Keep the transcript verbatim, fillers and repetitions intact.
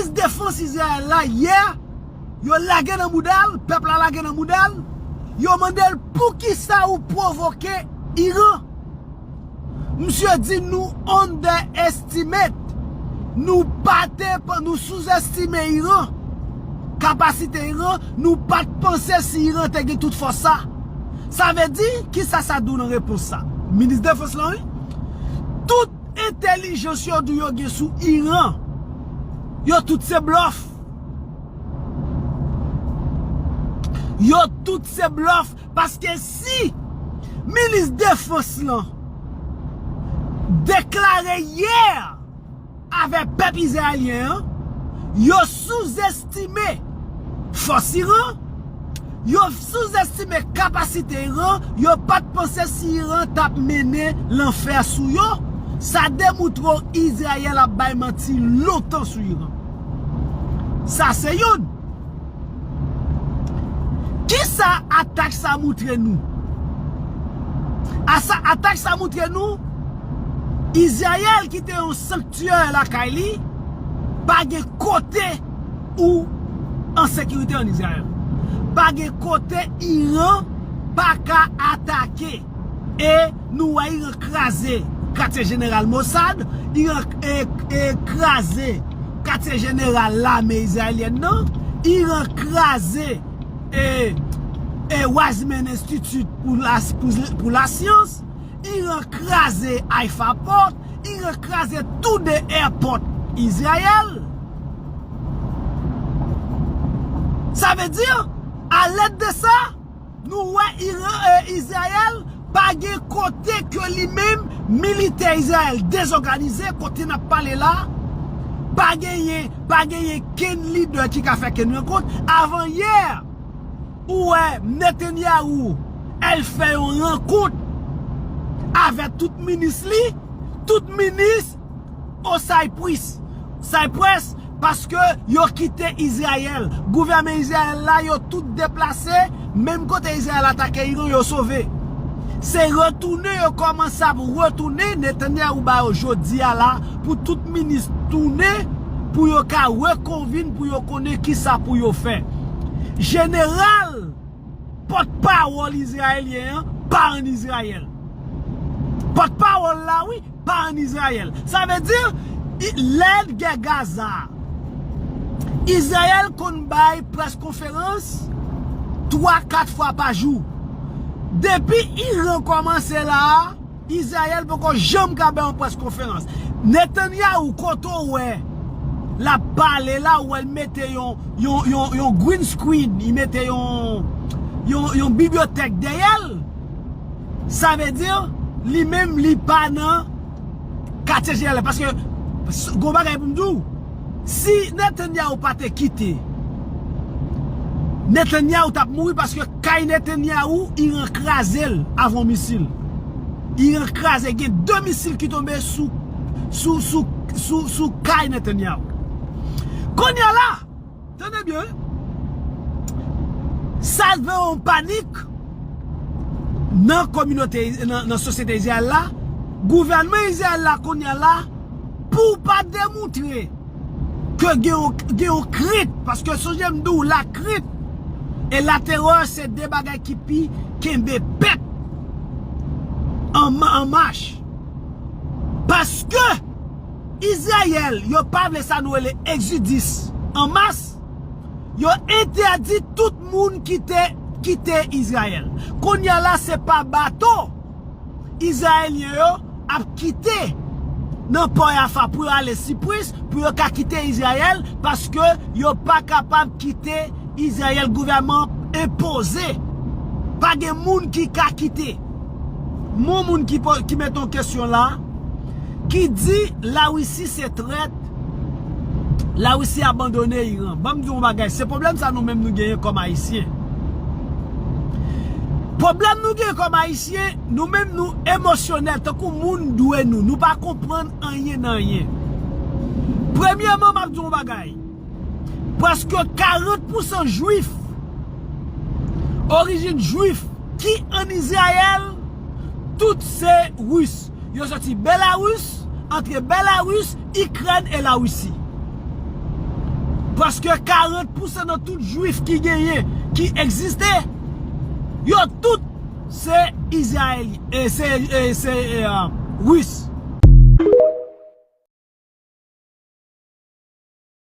Minis defans Izrayèl la, yè, yo lage nan mouda l, pèp la lage nan mouda l, yo mande l poukisa ou pwovoke Iran. Misye di nou underestimate, nou pa te, nou souzestime Iran. Kapasite Iran, nou pa t panse si Iran te gen tout fòs sa. Sa vle di, kisa sa di w nan repons sa? Minis defans lan, wi. Tout entèlijans yo di w yo gen sou Iran, yo tout se blòf. Yo tout se blòf, paske si minis defans lan deklare yè avè pèp izrayelyen an, yo souzestime fòs Iran, yo souzestime kapasite Iran, yo pa t panse si Iran t ap mennen lanfè sou yo. Sa demoutre w Izrayèl ap bay manti lontan sou Iran. Sa se youn. Kisa atak sa moutre nou? Asa, atak sa moutre nou, Izrayèl ki te yon sanktyè lakay li, pa gen kote ou an sekirite an Izrayèl. Pa gen kote Iran pa ka atake. E nou wè Iran kraze katye jeneral Mossad, Iran e, e kraze katye jeneral lame izrayelyèn nan, Iran kraze e, e Weizmann Institute pou la, pou, pou lasyans, Iran kraze Haifa Port, Iran kraze tou de airport Izrayèl. Sa vle di, a lèd de sa, nou wè Iran, e, Izrayèl pa gen kote ke li menm militè Izrayèl dezòganize, kote n ap pale la, pa genyen, pa genyen kenn lidè ki ka fè kenn rankont. Avan yè, ou wè Netanyahu al fè yon rankont avè tout minis li, tout minis o Cyprus, Cyprus, paske yo kite Izrayèl. Gouvèman Izrayèl la, yo tout deplase, menm kote Izrayèl atake Iran, yo sove. Se retounen yo kòmanse ap retounen, Netanyahu ba yo jodi a la, pou tout minis tounen, pou yo ka rekonvin, pou yo konnen kisa pou yo fè. Jeneral pòtpawòl izrayelyen an pa ann Izrayèl. Pòtpawòl la, wi, pa ann Izrayèl. Sa vle di, i, lè gè Gaza a, Izrayèl konn bay près konferans twa, kat fwa pa jou. Depi Iran kòmanse la a, Izrayèl poko janm ka bay yon près konferans. Netanyahu, kote w wè l ap pale la, ou wè l mete yon, yon, yon, yon green screen, li mete yon, yon, yon bibliyotèk dèyè l. Sa vle di, li menm, li pa nan katye jeneral la. Paske, s-, gon bagay pou m di w, si Netanyahu pa te kite, Netanyahu t ap mouri paske kay Netanyahu, Iran kraze l avè yon misil. Iran kraze, gen de misil ki tonbe sou, sou, sou, sou, sou kay Netanyahu. Kounye a la, tande byen, wi. Sa vle yon panik nan kominote, nan, nan sosyete Izrayèl la. Gouvènman Izrayèl la kounye a la, pou w pa demoutre ke gen yon, gen yon krent, paske sonje m di w, lakrent e laterè se de bagay ki pi kenbe pèp an, an mach. Paske Izrayèl, yo pa vle sa nou rele egzodis an mas, yo entèdi tout moun kite, kite Izrayèl. Kounye a la, se pa bato izrayelyen yo ap kite nan pò Yafa pou yo ale Sipris, pou yo ka kite Izrayèl, paske yo pa kapab kite Izrayèl, gouvènman enpoze. Pa gen moun ki ka kite. Mon moun ki po-, ki mete yon kesyon la, ki di Larisi se trèt, Larisi abandone Iran. Ban m di w yon bagay, se pwoblèm sa nou menm nou genyen kòm Ayisyen. Pwoblèm nou genyen kòm Ayisyen, nou menm nou emosyonèl, tankou moun dwe nou. Nou pa konprann anyen nan anyen. Premyèman, m ap di w yon bagay. Prèske karant pousan Jwif, orijin Jwif, ki ann Izrayèl, tout se Ris. Yo soti Belarus, antre Belarus, Ikrèn e Larisi. Paske karant pousan nan tout jwif ki genyen, ki egziste, yo tout se Izrayelyen, e se, e se e, uh, Ris.